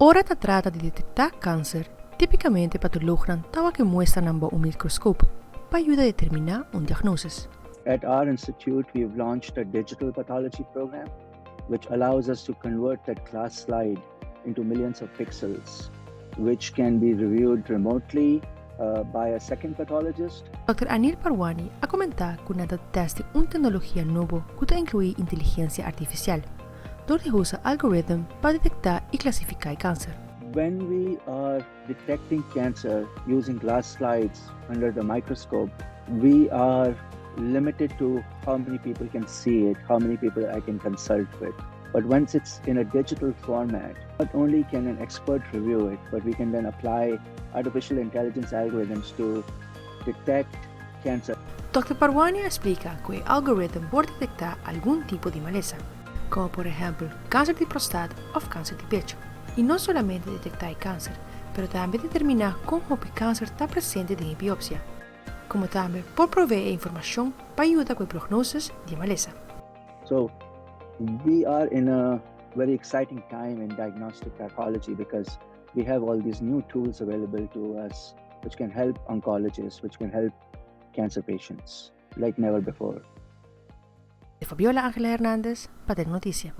Ora ta trata di detektá kanser, típikamente patolognan ta wak e muestranan bou un mikroskop pa yuda determiná un diagnosis. At our institute, we've launched a digital pathology program, which allows us to convert that glass slide into millions of pixels, which can be reviewed remotely by a second pathologist. Dòkter Anil Parwani a komentá ku nan ta tèst un teknologia nobo ku ta inkluí inteligensia artifisial, dor di usa algoritm pa detektá i klasifiká e kanser. When we are detecting cancer using glass slides under the microscope, we are limited to how many people can see it, how many people I can consult with. But once it's in a digital format, not only can an expert review it, but we can then apply artificial intelligence algorithms to detect cancer. Dòkter Parwani a splika ku e algoritm por detektá algun tipo di malesa, komo por ehèmpel kanser di prostat òf kanser di pechu. I no solamente detektá e kanser, pero tambe determiná kon hopi kanser ta presente den e biopsia, komo tambe por proveé e informashon pa yuda ku e prognosis di e malesa. So we are in a very exciting time in diagnostic pathology because we have all these new tools available to us which can help oncologists, which can help cancer patients like never before. Fabiola Angela Hernandez pa Tecnoticia.